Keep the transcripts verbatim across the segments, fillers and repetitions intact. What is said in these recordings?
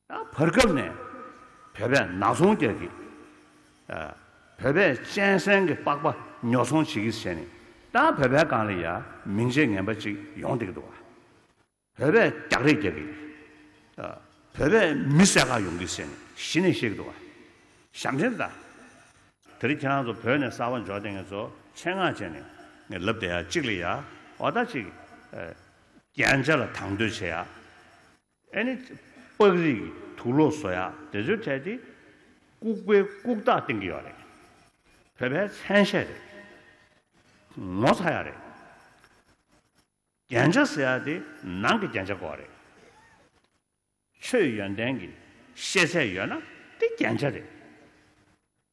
ད་བར་སྐབས་ནས་བོད་པས་ནག་ཚོང་རྒྱག་གི། ཨ། བོད་པས་གཅན་གཟན་གྱི་པགས་པ་ཉོ་ཚོང་བྱེད་ཀྱི་བྱས་ནས། ད་བོད་པའི་སྒང་ལ་ཡ་མིང་ཆད་ངན་པ་ཅིག་ཡོང་བསྡད་ཀྱི་འདུག་བ། བོད་པས་རྒྱག་རེས་རྒྱག་གི། ཨ། བོད་པས་མི་བསད་ག་ཡོང་གི་ཟེར་ནས་གཞི་ནས་བཤད་ཀྱི་འདུག་བ། ཞབས་འདྲེན་ད། དེ་རིང་ཁྱེད་རང་ཚོ་བོད་ནས་གསར་པ་འབྱོར་བསྡད་མཁན་ཚོ་ཆེད་མངགས་བྱས་ནས་ངས་ལབ་བསྡད་ཡ་གཅིག་ལ་ཡ། འོ་ད་ཅིག་ཨ། རྒྱན་ཆ་ལ་དང་དོད་བྱེད་ཡ། ཨ་ནི་པགས་རིགས་ཀྱི་དུག་ལོག་བཟོ་ཡ་དེ་ཚོའི་གྲས་དེ་ལྐུགས་པའི་ལྐུགས་རྟགས་བསྟན་གྱི་ཡོད་རེད། བོད་པའི་མཚན་ཤས་རེད། ངོ་ཚ་ཡ་རེད། རྒྱན་ཆ་ཟེར་ཡ་དེ་ནང་གི་རྒྱན་ཆ་དགོས་རེད། ཆོས་ཡོན་ཏན་གྱི་ཤེས་ཚད་ཡོད་ན་དེ་རྒྱན་ཆ་རེད།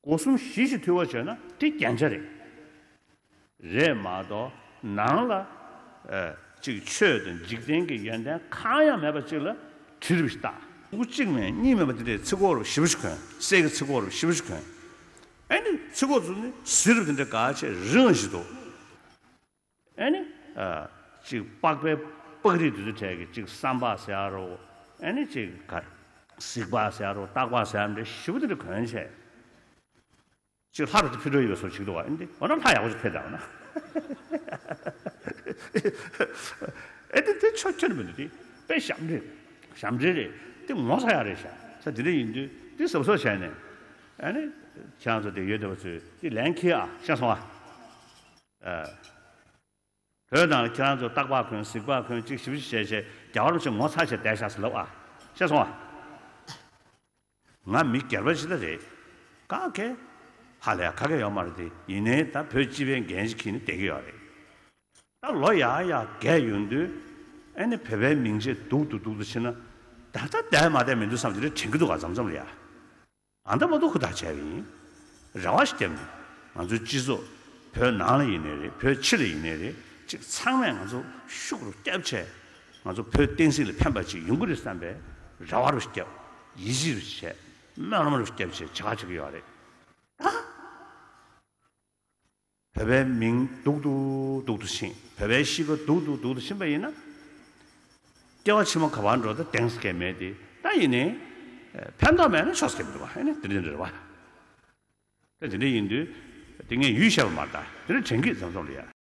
སྒོ་གསུམ་ཞི་ཞིང་དུལ་བ་བྱས་ན་དེ་རྒྱན་ཆ་རེད། རེད་མ་གཏོགས་ནང་ལ་ཨ་ཅིག་ཆོས་དང་འཇིག་རྟེན་གྱི་ཡོན་ཏན་གང་ཡང་མེད་པ་ཅིག་ལ་གྲི་རུ་ཞིག་བཏགས། ཕྲུ་གུ་གཅིག་མེད་གཉིས་མེད་པ་དེ་འདྲས་ཚིག་གོ་རུ་ཞེ་པོ་ཞིག་གོན། གསེར་གྱི་ཚིག་གོ་རུ་ཞེ་པོ་ཞིག་གོན། ཨ་ནི་ཚིག་གོ་ཚོ་ནི་གཟི་རུ་དེ་འདྲས་ག་ཆེ་རིང་བ་ཞིག་འདུག་ཨ་ནི་ཨ་ཅིག་པགས་པའི་པགས་རིགས་དེ་ཚོའི་གྲས་ཀྱི་ཅིག་སྲམ་པ་ཟེར་ཡ་རོ། ཨ་ནི་ཅིག་ག་རེ་གཟིག་པ་ཟེར་ཡ་རོ། སྟག་པ་ཟེར་ཡ་འདྲ་ཞེ་པོ་དེ་འདྲ་གོན་བྱས། ཅིག་ལྷ་རུ་དེ་ཕེབས་འགྲོ་ཡོད་པའི་བཟོ་ཅིག་འདུག་བ། ཨ་ནི་འོ་ན་ལྷ་ཡག་པོ་ཞིག་ཕེབས་ད་འོ་ན། ཨེ་དེ་དེ་ཆོ་ཁྱོད་མི་འདུག་དེ་དཔེ་ཞབས་འདྲེན། ཞབས་འདྲེན་རེད། དེ་ངོ་ཚ་ཡག་རེད་ཤག་ས་དེ་འདྲ་ཡིན་དུས་དེ་གཟབ་གཟབ་བྱས་ནས། ཨ་ནི་ཁྱེད་རང་ཚོ་དེ་ཡོད་བསྡད་པ་ཚོས་དེ་ལན་འཁྱེར་ཨ། ཤེས་སོང་ཨ། ཨ། བོད་ནང་ལ་ཁྱེད་རང་ཚོ་སྟག་པ་གོན་གཟིག་པ་གོན་ཅིག་ཞིབ་ཞིབ་བྱས་བྱས་རྒྱལ་བ་རིན་པོ་ཆེ་ངོ་ཚ་བྱས་བསྡད་ཤག་ཟེར་ལབ་ཨ། ཤེས་སོང་ཨ། ང་མི་སྒེར་པ་ཞིག་ད་རེད། ག་གེ་ཧ་ལས་ག་གེ་ཡོད་མ་རེད་དེ། ཡིན་ནའི་ད་བོད་སྤྱི་པའི་འགན་ཞིག་འཁྱེར་ནས་བསྡད་ཀྱི་ཡོད་རེད། ད་ལོ་ཡག་ཡག་རྒས་ཡོང་དུས་ཨ་ནི་བོད་པའི་མིང་ཆད་སྡུག་ཏུ་སྡུག་ཏུ་ཕྱིན་ན་ད་ལྟ་བསྡད་མ་བསྡད་མི་འདུག་བསམ་དེ་འདྲ་དྲན་གྱི་འདུག་ག་མཚམས་མཚམས་ལ་ཡ། ཨ་འདྲ་མ་གཏོགས་ཧུར་ཐག་བྱས་པ་ཡིན། རེ་བ་ཞིག་བརྒྱབ་ནས་ང་ཚོའི་སྤྱི་ཚོགས་བོད་ནང་ལ་ཡིན་ནའི་རེད། བོད་ཕྱི་ལ་ཡིན་ནའི་རེད། ཅིག་ཚང་མས་ང་ཚོ་ཤུགས་རུ་བརྒྱབ་བྱས་ང་ཚོ་བོད་བསྟན་སྲིད་ལ་ཕན་པ་ཅིག་ཡོང་གི་རེད་བསམ་པའི་རེ་བ་རུ་བརྒྱབ། ཡིད་ཆེས་རུ་བྱས། སྨོན་ལམ་རུ་བརྒྱབ་བྱས་བྱེད་ག་བྱེད་ཀྱི་ཡོད་རེད། ད་བོད་པའི་མིང་སྡུག་ཏུ་སྡུག་ཏུ་ཕྱིན། བོད་པའི་གཤིས་ཀ་སྡུག་ཏུ་སྡུག་ཏུ་ཕྱིན་པ་ཡིན་ན། སྐྱེ་བ་ཕྱི་མ་ག་པར་འགྲོ་ད་གདེང་ས་གས་མེད་དེ། ད་ཡིན་ནའི་ཕན་ཐོགས་མེད་ན་ཆོག་ས་གས་མི་འདུག་བ། ཨ་ནི་དེ་འདྲ་འདྲ་བ། ད་དེ་འདྲ་ཡིན་དུས་དེ་ངས་ཡུལ་བཤད་པ་མ་རེད། ད་དེ་འདྲ་དྲན་གྱི་མཚམས་མཚམས་ལ་ཡ།